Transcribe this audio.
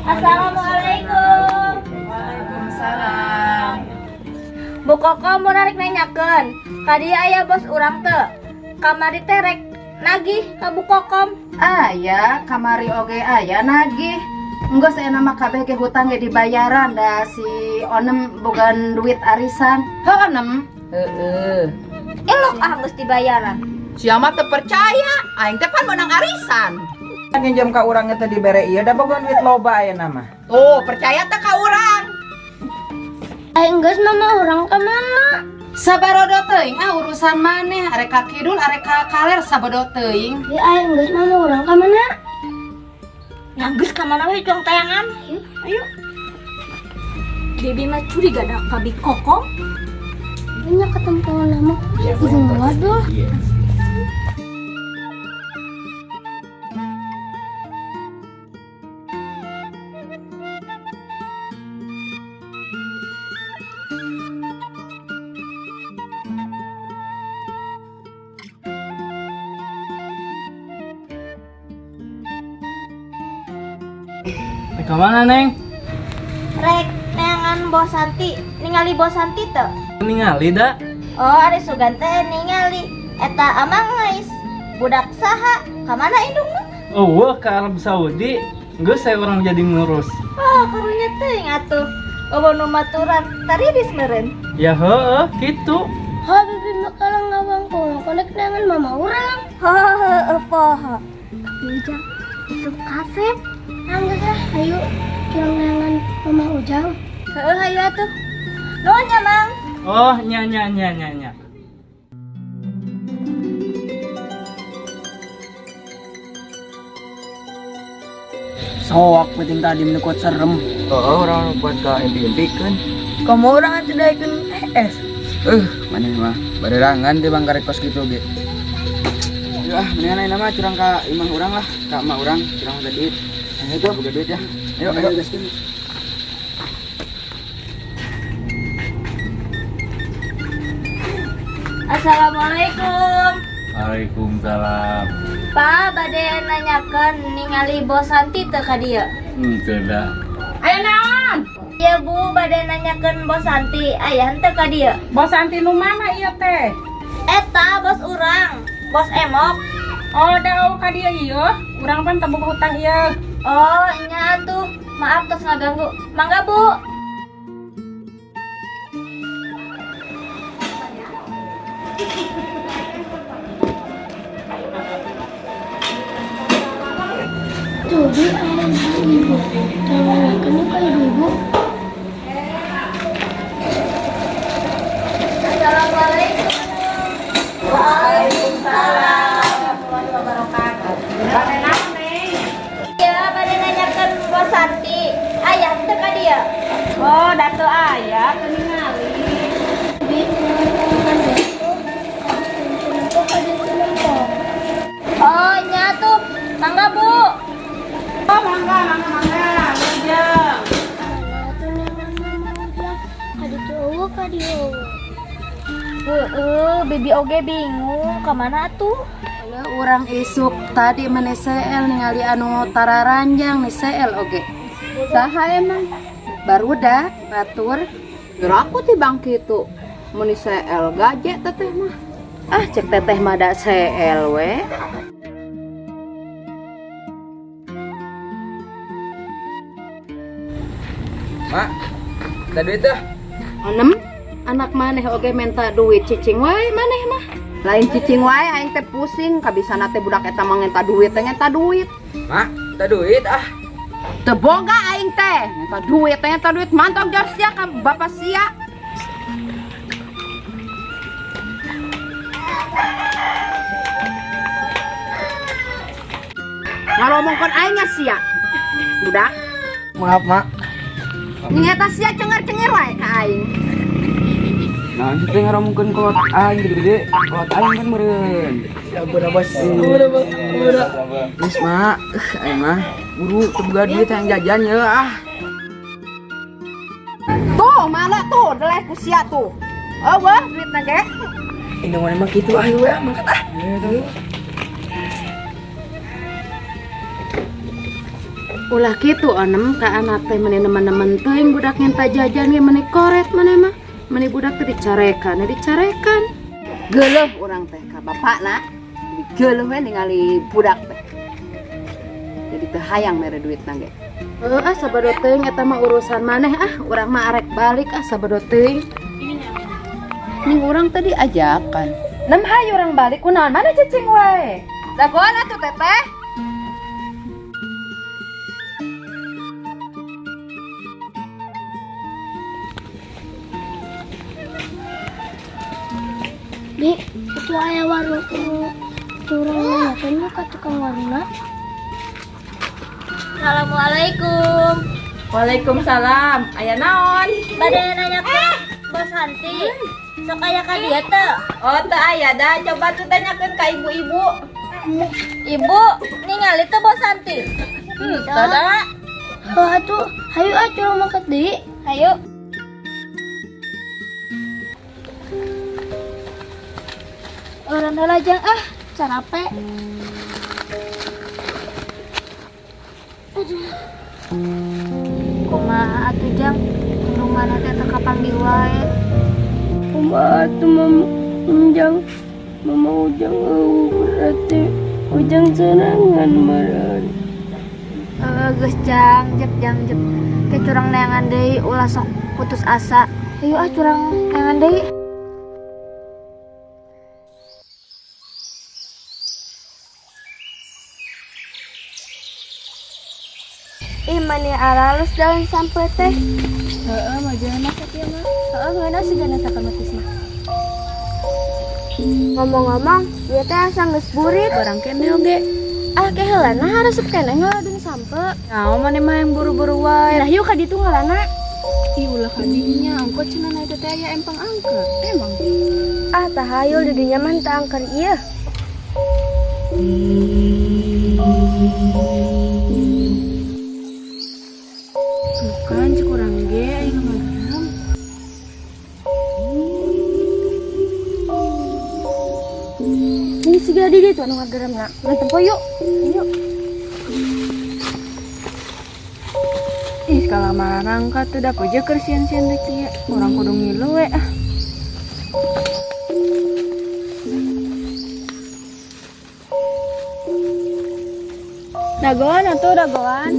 Assalamualaikum. Waalaikumsalam. Bu Kokom mau rek nanyakeun, ka dieu aya bos urang teu? Kamari teh rek nagih ka Bu Kokom. Aya, kamari oge aya nagih. Enggeus, aya mah kabeh ge hutang ge dibayaran, da si Onem boga duit arisan. Heuh, Onem. Heeh. Ilok ah, geus dibayaran. Sia mah teu percaya, aing teh pan menang arisan. Nginjem ka urang teh dibere ieu, da boga duit loba ayeuna mah. Tuh, percaya teh ka urang. Eh, geus, mama urang ka mana? Sabarodo teuing ah urusan maneh, arek ka kidul arek ka kaler sabodo teuing. Ya, ayo geus, mama urang ka mana? Ya geus, ka mana we urang tayangan? Ayo, ayo. Bibi mah curiga dah ka Bi Kokom. Banyak ketemu lama. Ujung waduh. Rek ka mana, Neng? Rek neangan Bos Santi, ningali Bos Santi teu? Ningali da. Oh, ari sugan teh ningali. Eta amang geus. Budak saha? Ka mana indungna? Oh, ke Arab Saudi. Geus, saya orang jadi ngurus. Oh, karunya teuing atuh. Oh, nu maturan tariris meureun. Ya heeh, gitu. Ha, bibi mah kalau ngawang konek dengan mama urang. Heeh, poho. Tapi Ujang itu kasep. Anggeus ah, ayo curang neangan mama Ujang. Heeh, hayu atuh. Nuhun ya, Mang. Oh, nya nya nya nya nya. Soak penting tadi menekot serem. Oh, urang buat ka impi-impikeun. Kamu orang tidak ikut es. Maneh mah barerangan teh bang karek kos kitu ge. Ya, mendingan ayeuna mah curang ka imah urang lah, ka emak urang, curang minta duit. Ayo tuh, boga duit ya. Ayo, ayo. Assalamualaikum. Waalaikumsalam. Pak, bade nanyakeun ningali Bos Santi teu ka dieu? Tidak. Aya naon? Iya Bu, bade nanyakeun Bos Santi, aya henteu ka dieu? Bos Santi nu mana ieu teh? Eta bos urang, bos Emok. Oh, da ka dieu ieu. Urang pan teu boga hutang ieu. Oh, nya atuh. Maaf tos ngaganggu. Mangga, Bu. Tuh, bi aya ibu-ibu. Tanyakeun yuk ka ibu-ibu. Assalamualaikum. Waalaikumsalam. Bade naon, Neng? Ya, bade nanyakeun Bos Santi. Aya henteu ka dieu? Oh, da teu aya, teu ningali. Bi, neangan besok. Habis nempo ka dieu nempo. Oh, nya tuh. Mangga, Bu. Oh, mangga, mangga, mangga. Ujang. Mana atuh neangan mama Ujang? Ka ditu euweuh, ka dieu euweuh. Heeh, bibi oge bingung ka mana atuh? Alah, urang isuk tadi meni seel ningali anu tararanjang nih seel oge. Saha emang? Barudak, batur. Gerak ti bang kitu. Meni seel gaje teteh mah. Ah, cek teteh mah da seel we. Mak, minta duit dah. Onem, anak maneh oge minta duit, cicing wae maneh mah. Lain cicing wae, aing teh pusing kabisana teh budak eta mah ngenta duit teh ngenta duit. Mak, minta duit ah. Teu boga aing teh, ngenta duit teh ngenta duit, mantap jauh sia ka bapak sia. Ngalomongkeun aing nya sia. Budak. Maaf, Mak. Ning eta sia cengar-cengir wae ka aing. Nah, itu teh ngaromongkeun kolot aing gede-gede. Kolot aing kan meureun. Ampun, Bos. Ampun, Bos. Ampun. Geus, Mak. Aing mah buru teu boga duit hayang jajan ye ah. Tuh, mana tuh deleh ku sia tuh. Eueuh duitna ge. Indung mana mah kitu ayo we mangkat ah. Ulah kitu onem ka anak teh meni nemen-nemen teuing budak ngenta jajan ge meni koret maneh mah. Meni budak teh dicarekan, dicarekan. Geuleuh urang teh ka bapakna. Geuleuh we ningali budak teh. Jadi teu hayang mere duitna ge. Heuh ah sabado teuing eta mah urusan maneh ah, urang mah arek balik ah sabado teuing. Ning urang tadi ajakan. Nem hayu urang balik kunaon mana cicing wae. Dagoan atuh teteh. Bi, itu aya warung curang nanyakeun yuk ka tukang warungna. Assalamualaikum. Waalaikumsalam. Aya naon? Bade nanyakeun Bos Santi. Sok aya ka dieu teu? Oh, teu aya dah. Coba tuh tanyakeun ka ibu-ibu. Ibu, ningali teu Bos Santi? Teu da. Oh, atuh, hayu ah curang mangkat deui. Hayu. Urang heula jang ah, carape. Aduh. Kumaha atuh jang? Nu mana teh teu kapanggih wae. Kumaha atuh Mama Ujang? Mama Ujang eueuh berarti Ujang sorangan meureun. Geus jang, jep jang jep. Ke curang neangan deui ulah sok putus asa. Ayo ah curang neangan deui. Ih, mani aralus daun sampe teh. Heeh, majalana sakieu mah. Heeh, ngeunah sigana sakamatis mah. Ngomong-ngomong, ieu teh asa geus burit. Barang kene oge. Ah, ke heulana haresep keneh ngaladun sampe. Naon maneh mah yang buru-buru wae. Nah, yuk ka ditu ngalana. Ih, ulah ka dinya, ongko cenah na eta teh aya empang angker. Emang. Ah, tahayul di dinya mah teu angker ieu. Tuh kan cek urang ge aya nu ngagerem. Ini siga di ditu anu ngageremna. Urang tempo yuk. Yuk. Ih, kalah rangka tuh da puja keur sieun-sieun deui kieu. Urang kudu ngilu we ah. Dagoan atuh dagoan.